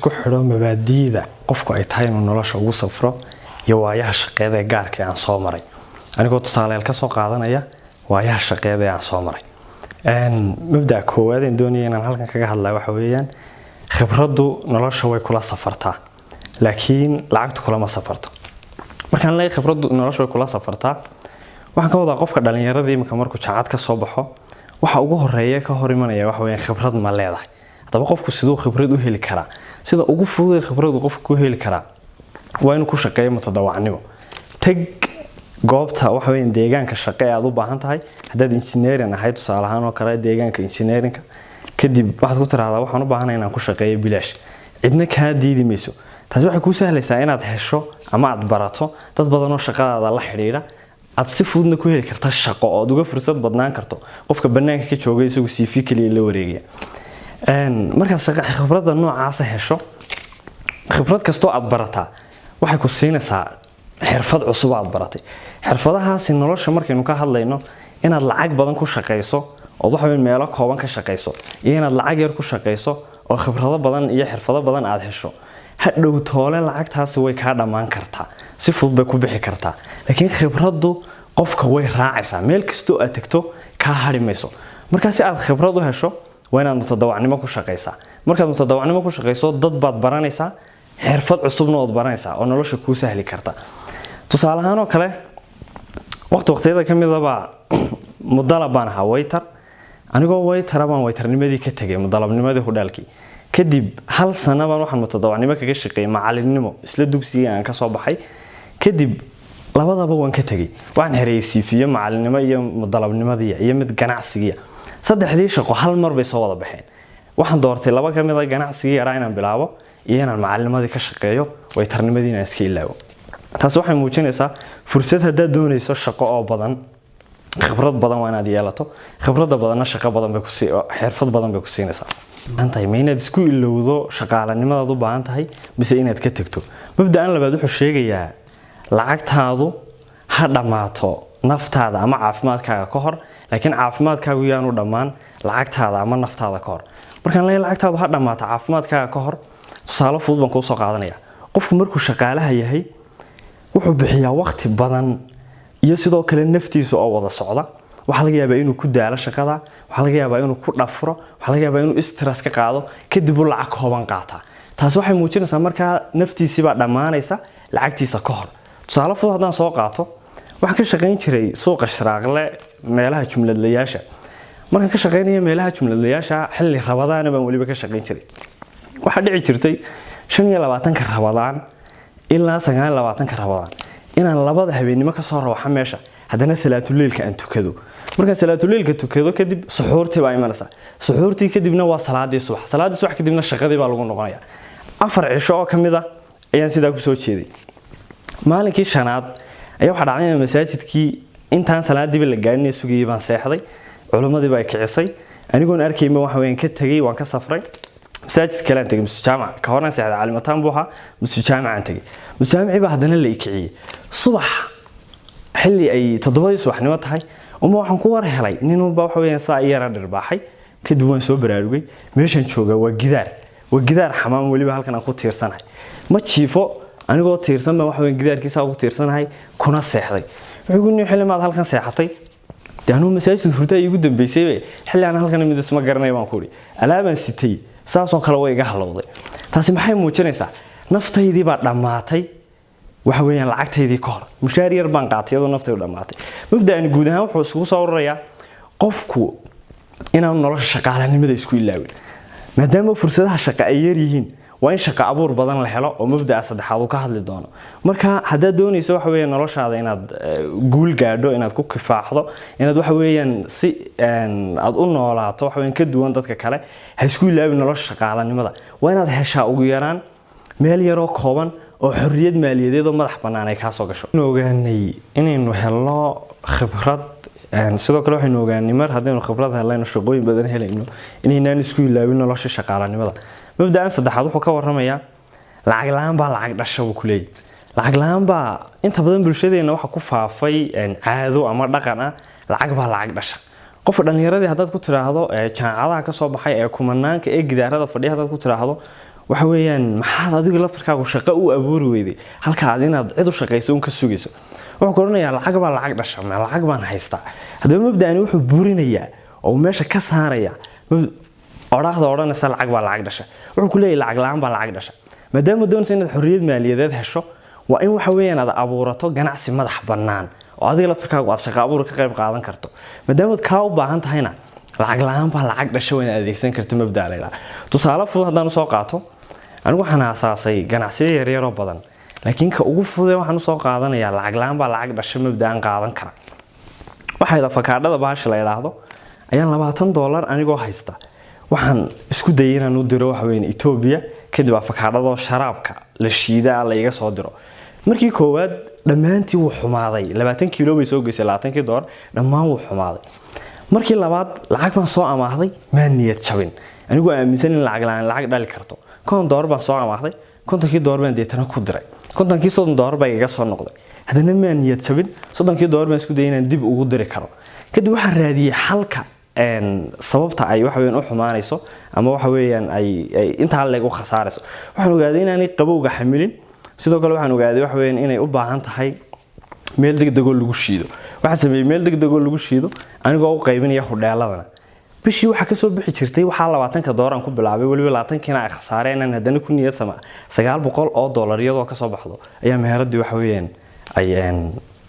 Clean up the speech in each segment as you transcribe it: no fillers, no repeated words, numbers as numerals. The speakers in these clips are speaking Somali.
Isku xidho mabaadiida qofku ay tahay inuu nolosha ugu safro iyo waayaha shaqeeda ee gaarka ee aan soo maray, anigoo tusaaleel ka soo qaadanaya waayaha shaqeeda ee aan soo maray. Mabda'a koowaad een doonaya inaan halkan kaga hadlaya waxa weeyaan: khibraddu nolosha way kula safartaa, laakiin lacagtu kulama safarto. Markaan leeyahay khibraddu nolosha way kula safartaa, waxaan ka wadaa qofka dhalinyarada imika markuu jaamacad ka soo baxo, waxa ugu horeeya ka hor imanaya waxa weeyaan khibrad ma leedahay. Haddaba qofku siduu khibrad u heli karaa? Sida ugu fudud ee khibradu qofku ku heli karaa waa inuu ku shaqeeyo mutadawacnimo. Tag goobta, waxa weeyaan deegaanka shaqo ee aad u baahan tahay. Haddaad engineering ahayd, tusaale ahaan oo kale, deegaanka engineeringka, kadib waxaad ku tiraahdaa: "Waxaan u baahanahay inaan ku shaqeeyo bilaash." Cidna kaa diidi mayso. Taasi waxay kuu sahlaysaa inaad hesho ama aad barato dad badan oo shaqadaada la xidhiidha, aad si fududna ku heli karta shaqo oo aad uga fursad badnaan karto qofka banaanka ka jooga isagu CV kaliya la wareegaya. Markaad shaqa khibradda noocaasa hesho, khibrad kastoo aad barataa waxay ku siinaysaa xirfad cusub aad baratay. Xirfadahaasi nolosha markaynu ka hadlayno, inaad lacag badan ku shaqayso ood waxa weyn meelo kooban ka shaqayso iyo inaad lacag yar ku shaqayso oo khibrado badan iyo xirfado badan aad hesho, hadhow toole lacagtaasi way kaa dhammaan kartaa, si fudud bay ku bixi kartaa, laakiin khibraddu qofka way raacaysaa. Meel kastoo aad tagto kaa hari mayso. Markaa si aad khibrad u hesho, waa inaad mutadawacnimo ku shaqaysaa. Markaad mutadawacnimo ku shaqayso, dad baad baranaysaa, xirfad cusubna waad baranaysaa oo nolosha kuu sahli karta. Tusaale ahaan oo kale, waqti waqtiyada ka midaba mudalab baan ahaa, waiter. Anigoo waitera baan waiternimadii ka tegay, mudalabnimadii hudhaalkii. Kadib hal sano baan waxaan mutadawacnimo kaga shaqeeyay macalinimo isla dugsigii aan kasoo baxay. Kadib labadaba waan ka tegay. Waxaan xereeyay CV-yo macalinimo iyo mudalabnimadii iyo mid ganacsigiya. Saddexdii shaqo hal mar bay soo wada baxeen. Waxaan doortay laba ka mid a: ganacsigii yaraa inaan bilaabo iyo inaan macalinimadii ka shaqeeyo, waiternimadii inaan iska ilaawo. Taasi waxay muujinaysaa fursad haddaad doonayso shaqo oo badan, khibrad badan waa inaad yeelato. Khibradda badanna shaqo badan bay kusi xirfad badan bay ku siinaysaa. Tahay ma inaad isku ilowdo shaqaalanimadaad u baahan tahay mise inaad ka tegto? Mabda'an labaad wuxuu sheegayaa: lacagtaadu ha dhammaato naftaada ama caafimaadkaaga ka hor, laakiin caafimaadkaagu yaanu dhammaan lacagtaada ama naftaada ka hor. Markaan leeyahay lacagtaadu ha dhammaato caafimaadkaaga ka hor, tusaale fudud baan kuu soo qaadanaya. Qofku markuu shaqaalaha yahay, wuxuu bixiyaa waqti badan iyo sidoo kale naftiisa oo wada socda. Waxaa laga yaabaa inuu ku daalo shaqada, waxaa laga yaabaa inuu ku dhafro, waxaa laga yaabaa inuu stress ka qaado, kadib uu lacag kooban qaataa. Taasi waxay muujinaysaa markaa naftiisii baa dhammaanaysa lacagtiisa ka hor. Tusaale fudud haddaan soo qaato, waxaan ka shaqayn jiray suuqa Shiraaqle, meelaha jumladlayaasha. Markaan ka shaqaynaya meelaha jumladlayaasha, xilli Rabadaana baan weliba ka shaqayn jiray. Waxaa dhici jirtay 25-ka Rabadaan ilaa 29-ka Rabadaan inaan 2da habeennimo kasoo rawaxa meesha, haddana salaatuleylka aan tukado. Markaan salaatuleylka tukado kadib, suxuurtii baa imanaysa. Suxuurtii kadibna waa salaadii subax. Salaadii subax kadibna shaqadii baa lagu noqonaya. 4 cisho oo ka mid ah ayaan sidaa kusoo jeeday. Maalinkii shanaad ayaa waxaa dhacday inaan masaajidkii intaan salaadiiba la gaadhin sugayay baan seexday. Culimmadii baa kicisay. Anigoon arkayma waxa weeyaan ka tegay, waan ka safray, masaajid kale aan tegay, masjid jaamac. Ka horaan seexday Calimataan buu ahaa, masjid jaamacaan tegay. Masjid jaamicii baa haddana la ikiciyey subax xilli ay 7dii subaxnimo tahay. Uma waxaan ku war helay ninunba waxa weeyaan saa i yara dhirbaaxay. Kadib waan soo baraarugay. Meeshaan joogaa waa gidaar, waa gidaar xamaam. Weliba halkan aan ku tiirsanahay, ma jiifo, anigoo tiirsan baan waxa weeyaan gidaarkiisa ugu tiirsanahay kuna seexday. Wuxuu ku yidhi: "Xilli maad halkan seexatay?" Dee anuu masaajid hurdaa iigu dambeysay, xilli aan halkan imid isma garanay baan ku idhi. Alaabaan sitay saasoo kale way iga halowday. Taasi maxay muujinaysaa? Naftaydii baa dhammaatay waxa weeyaan lacagtaydii ka hor. Mushaar yar baan qaatay iyadoo naftaydu dhammaatay. Mabda'ani guud ahaan wuxuu isugu soo ururayaa qofku inaanu nolosha shaqaalanimada isku ilaawin. Maadaama fursadaha shaqa ay yar yihiin, waa in shaqo abuur badan la helo, oo mabda'a saddexaad uu ka hadli doono. Marka haddaad doonayso waxa weeyaan noloshaada inaad guul gaadho, inaad ku kifaaxdo, inaad waxa weeyaan si aad u noolaato waxa weeyaan ka duwan dadka kale, ha isku ilaawin nolosha shaqaalanimada. Waa inaad heshaa ugu yaraan meel yaroo kooban oo xorriyad maaliyadeed oo madax bannaan ay kaasoo gasho. Waxaynu ogaanay inaynu helno khibrad. Sidoo kale waxaynu ogaanay mar haddaynu khibrad hellayno, shaqooyin badan helayno, inaynaan isku ilaawin nolosha shaqaalanimada. Mabda'an saddexaad wuxuu ka warramayaa lacag la'aan baa lacag dhasha buu ku leeyahy. Lacag la'aan baa inta badan bulshadeena waxa ku faafay caado ama dhaqan ah lacag baa lacag dhasha. Qofka dhallinyaradii haddaad ku tiraahdo, jaamacadaha ka soo baxay ee kumanaanka ee gidaarada fadhiya, haddaad ku tiraahdo Waxa weeyaan, maxaad adigu laftarkaagu shaqo u abuuri weyday halka aad inaad cid u shaqayso un ka sugayso? Wuxuu ku odhanayaa, lacag baa lacag dhasha, ma lacag baan haystaa? Haddaba mabda'ani wuxuu burinayaa oo meesha ka saaraya odhaahda odhanaysa lacag baa lacag dhasha. Wuxuu ku leeyahay, lacag la'aan baa lacag dhasha. Maadaama doonaysa inaad xorriyad maaliyadeed hesho, waa in waxa weeyaan aad abuurato ganacsi madax bannaan oo adiga laftarkaagu aad shaqo abuur ka qayb qaadan karto. Maadaamaad kaa u baahan tahayna, lacag la'aan baa lacag dhasha waa inaad adeegsan karto mabda'a la yidhaha. Tusaale fudud haddaan usoo qaato, anigu waxaan aasaasay ganacsiyo yaryaroo badan, laakiin ka ugu fududee waxaan usoo qaadanayaa lacag la'aan baa lacag dhasha mabda'an qaadan kara waxay afakaadhada bahasha la yidhaahdo ayaan $20 anigoo haysta waxaan isku dayay inaan u diro waxa weyn Ethiopia. Kadib afakaadhadoo sharaabka la shiidaa la iga soo diro. Markii koowaad dhammaantii wuu xumaaday. 20 kiilo bay soo geysay, $20 dhammaan wuu xumaaday. Markii labaad lacag baan soo amaahday. Maan niyad jabin, anigoo aaminsan in lacag la'aan lacag dhali karto. $50 baan soo amaahday, $50kii baan deetana ku diray. 50kii $30 baa igaga soo noqday. Haddana maan niyad jabin, $30kii baan isku dayay inaan dib ugu diri karo. Kadib waxaan raadiyey xalka sababta ay waxa weeyaan u xumaanayso ama waxa weeyaan ay intaa leeg u khasaarayso. Waxaan ogaaday inaanay qabowga xamilin. Sidoo kale waxaan ogaaday waxa weeyaan inay u baahan tahay meel degdegoo lagu shiido. Waxaan sameeyey meel degdegoo lagu shiido anigoo u qaybinaya hudheeladana. Bishii waxaa kasoo bixi jirtay waxaa $20-ka aan ku bilaabay, weliba 20kiina ay khasaareen, inaan haddana ku niyad sama, $900 iyadoo kasoo baxdo ayaa meheradii waxa weeyaan ay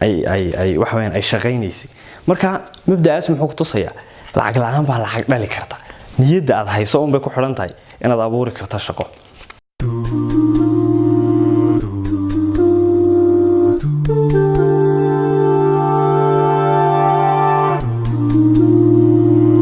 ay ay ay waxa weeyaan ay shaqaynaysay. Marka mabda'aas muxuu ku tusayaa? Lacag la'aan baa lacag dhali karta. Niyadda aad hayso unbay ku xidhan tahay inaad abuuri karta shaqo.